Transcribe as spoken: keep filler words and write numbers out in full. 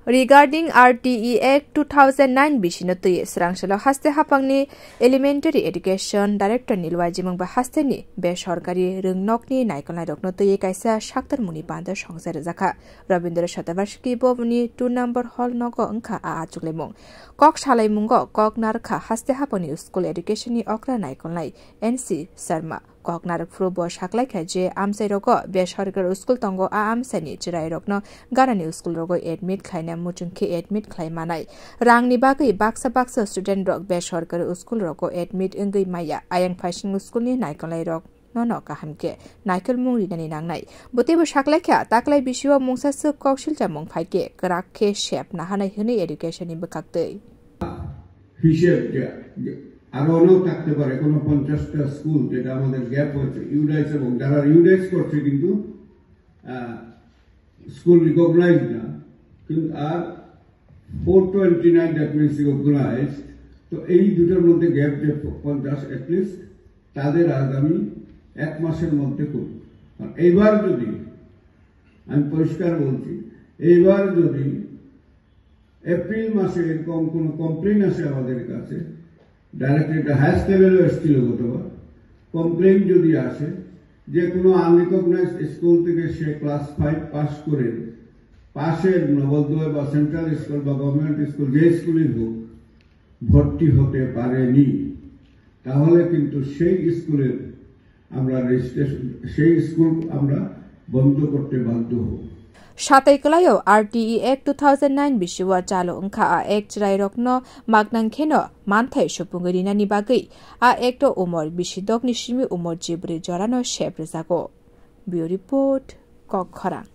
Regarding R T E Act two thousand nine bisino twi Srangselo haste hapangni Elementary Education Director ni lwajimung ba hasteni besorkari rwngnokni naikolnairokno twi kaisa saktarmungni banda songsa rwjakha. Rabindra Shatavarshiki Bhavanni two number hall nogo wngkha a achuklemung. Kok salaimungo kok narwkha haste hapangni school education ni okra naikolnai N C Sharma. Kok narwkphuru bo saklaikha je amchairogo besorkari school tongo, a amchaini chwrairokno ganani school rogo admit khlaina muchungkhe admit khlai manai. Rangni bagwi baksa baksa student rok besorkari school rogo admit wngwi maya. Ayang phaising school ni naikolnairok nono kaham khe naikolmung rinani nangnai. Bo teibo saklaikha taklai bisio mungsa swk kok silchamung phaikhe kwrak khe sep nahanai hwnwi education ni bwkhaktwi. হিসেব যে, যে আরো অনেক থাকতে পারে, কোনো পঞ্চাশটা স্কুল যেটা আমাদের গ্যাপ হয়েছে, ইউডাইস এবং যারা ইউডাইস করছে কিন্তু, আহ, স্কুল রিকগনাইজ না, কিন্তু আর four twenty nine, that means recognise. তো এই দুটোর মধ্যে গ্যাপ যে পঞ্চাশ, অ্যাটলিস্ট তাদের আগামী এক মাসের মধ্যে করুন। আর এইবার যদি, আমি পরিষ্কার বলছি, এইবার যদি এপ্রিল মাসে এরকম কোনো কমপ্লেন আসে আমাদের কাছে, ডাইরেক্ট এটা হায়েস্ট লেভেলও এসেছিল গতবার, কমপ্লেন যদি আসে যে কোনো আনরিকগনাইজড স্কুল থেকে সে ক্লাস ফাইভ পাস করে পাশের নবোদয় বা সেন্ট্রাল স্কুল বা গভর্নমেন্ট স্কুল, যে স্কুলই হোক, ভর্তি হতে পারেনি, তাহলে কিন্তু সেই স্কুলের আমরা রেজিস্ট্রেশন, সেই স্কুল আমরা বন্ধ করতে বাধ্য হব। Satai kwlaio R T E Act two thousand nine bisio chalo wngkha. A Act chwrairokno maknang kheno manthai supungwi rinani bagwi a Act o umor bisidokni simi umor jibrwi jorano sep rwjago. Bureau Report, Kokkhorang.